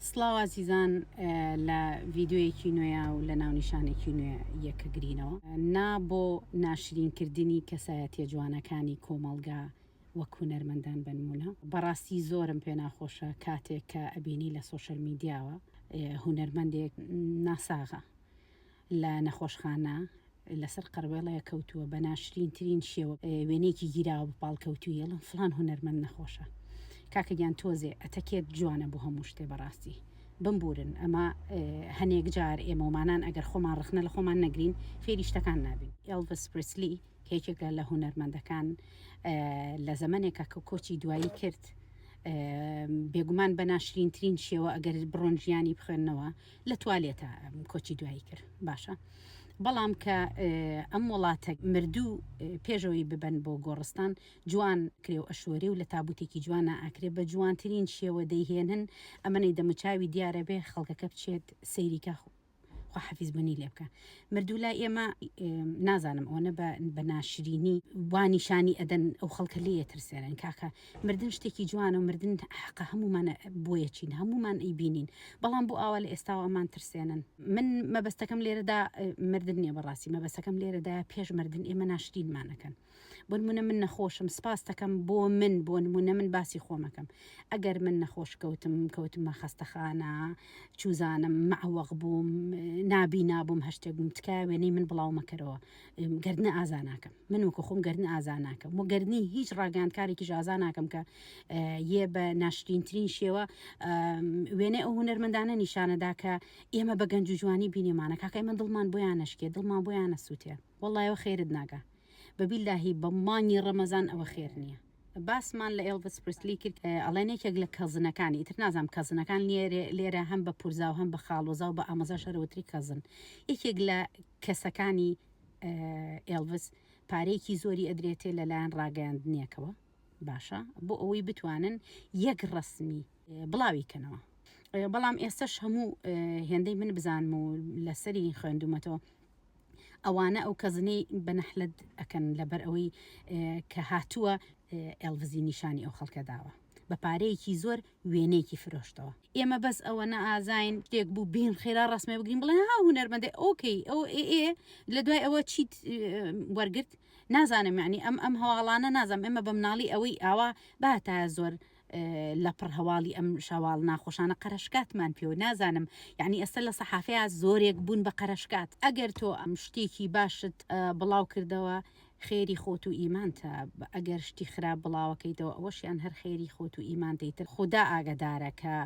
سڵاو ئازیزان لە ڤیدیۆیەکی نوێیا و لە ناونیشانێکی نوێ یەکەگرینەوە نا بۆ ناشرین کردنی کەسایەتیە جوانەکانی کۆمەڵگا وەک هونەرمەندان بەنمونە بەڕاستی زۆرم پێ ناخۆشە کاتێک کە ئەبینی لە سۆشل میدیاوە هونەرمەندێک ناساغە لە نەخۆشخانە لەسەر قەروێڵەیە کەوتووە بە ناشرینترین شێوە وێنەیەکی گیراوە بە پاڵ کەوتووی ئەڵێن فڵان هونەرمەند نەخۆشە کاکە گیان تۆزێ ئەتەکێت جوانە بۆ هەموو شتێ بەڕاستی بمبورن ئەمە هەنێک جار ئێمەمانان ئەگەر خۆمان ڕخنە لە خۆمان نەگرین فێری شتەکان نابین ئێلڤس پرسلی کە یەکێکە لە هونەرمەندەکان لە زەمەنێکە کە کۆچی دوایی کرد بێگومان بە ناشرینترین شێوە ئەگەر بڕۆن ژیانی بخوێندنەوە لە توالێتە کۆچی دوایی کرد باشە بەڵام کە ئەم وڵاتە مردوو پێشەوەی ببەن بۆ گۆڕستان جوان کرێ و ئەشۆرێ و لە تابوتێکی جوانە ئاکرێ بە جوانترین شێوە دەیهێنن ئەمەنەی دەموچاوی دیارە بێ خەڵکەکە بچێت سەیریکە خواحافیز بوونی لێ بکە مردوو لای ئێمە نازانم ئەوەنە بە ناشرینی وا نیشانی ئەدەن ئەو خەڵکە لێ ترسێنن کاکە مردن شتێکی جوانە و مردن حەقە هەمومان بۆیەچین هەمومان ئەیبینین بەڵام بۆ ئاوا لە ئێستاوە ئەمان ترسێنن من مەبەستەکەم لێرەدا مردن نییە بەڕاستی مەبەستەکەم لێرەدا پێش مردن ئێمە ناشرینمانەکەن بۆ نمونە من نەخۆشم سپاس دەکەم بۆ من بۆ نمونە من باسی خۆمەکەم ئەگەر من نەخۆش کەوتم کەوتمە خەستەخانە چوزانم معوەق بووم نابینا بووم هەشتێک بووم تکایە وێنەی من بڵاو مەکەرەوە گردنە ئازا ناکەم من وەکو خۆم گردن ئازا ناکەم و گردنی هیچ ڕاگەیاندکارێکیش ئازا ناکەم کە یە بە ناشرینترین شێوە وێنەی ئەو هونەرمەندانە نیشانەدا کە ئێمە بە گەنج و جوانی بینیمانە کاکە ئێمە دڵمان بۆیان نەشکێ دڵمان بۆیان نەسووتێ وەڵای خێرت ناگا بە بیلاهی بە مانگی ڕەمەزان ئەوە خێر نییە. باسمان لە ئێڵڤس پرسلی کرد ئەڵێن یەکێک لە cousin ەکانی ئیتر نازانم cousin ەکان لێرە لێرە هەم بە پورزا و هەم بە خاڵۆزا و بە ئامۆزاش هەرەوتری cousin یەکێک لە کەسەکانی ئێڵڤس پارەیەکی زۆری ئەدرێتێ لەلایەن ڕاگەیاندنێکەوە باشە بۆ ئەوەی بتوانن یەک ڕسمی بڵاوی کەنەوە بەڵام ئێستش هەموو هێندەی من بزانم و لەسەری خوێندومەتەوە ئەوانە ئەو cousin ەی بە نەحلەت ئەکەن لەبەر ئەوەی کە هاتووە ئێڵڤزی نیشانی ئەو خەڵکە داوە بە پارەیەکی زۆر وێنەیەکی فرۆشتەوە ئێمە بەس ئەوە نە ئازاین شتێک بوو بین خێرا ڕسمێ بگرین بڵێن ها هونەرمەندێ okay ئەو ئێ ئێ لە دوای ئەوە چیت وەرگرت نازانم یعنی ئەم ئەم هەواڵانە نازانم ئێمە بە مناڵی ئەوەی ئاوا باتە زۆر لەپڕ هەواڵی ئەم شەواڵ ناخۆشانە قەرەشکاتمان پێوە نازانم یعنی ئێستا لە سەحافەیە زۆرێک بوون بە قەرەشکات ئەگەر تۆ ئەم شتێکی باشت بڵاو کردەوە خێری خۆت و ئیمانتە ئەگەر شتی خراپ بڵاوەکەیتەوە ئەوەشیان هەر خێری خۆت و ئیمانتەی تر خودا ئاگەدارە کە.